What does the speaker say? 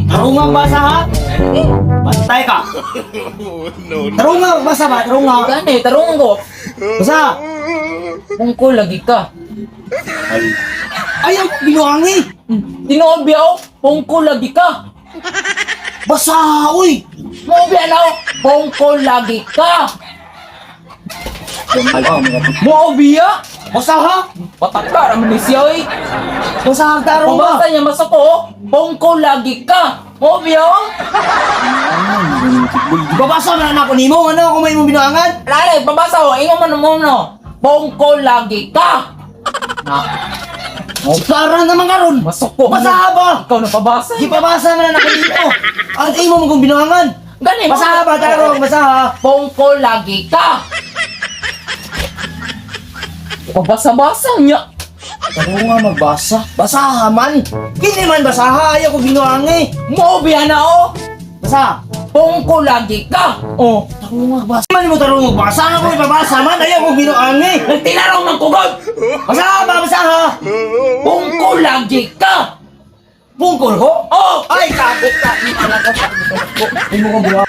Tarunga basa ha? Bantay ka. Tarunga basa ba? Tarunga. Gani, tarungan ko. Basa. Pungko lagi ka. Ayaw binuangi. Tinuod biya oh, pungko lagi ka. Basa uy. Mo biya na oh, pungko lagi ka. Mo biya? Basa ha? Patakar ang siya oy. Basa ang tarunga. Pabasa niya masako oh, pungko lagi ka. Mo biya oh. Babasa man na ako nimo. Ano ako may imong binuangan? Lale, pabasa oh, ingon man mo no. Pungko lagi ka. Na, Sara naman karon. Masuko. Basa ba? Ikaw na pabasa. Gipabasa man na ako nimo. Ang imo mong kong binuangan. Gani, Basa ba tarong? Basa ha? Pungko lagi ka. Pabasa-basa niya. Tarunga magbasa. Basa man. Kini man basaha ayaw ko binuangi. Mo biya na oh. Basa. Pungko lagi ka. Oh. Tarunga basa. Man mo tarunga basa na ko ipabasa man ayaw ko binuangi. Nagtinarong ng kugod. Basa ba basa ha? Pungko lagi ka. Bungkol ko? Oh! Ay, kapit ka. Imo kong binuangi.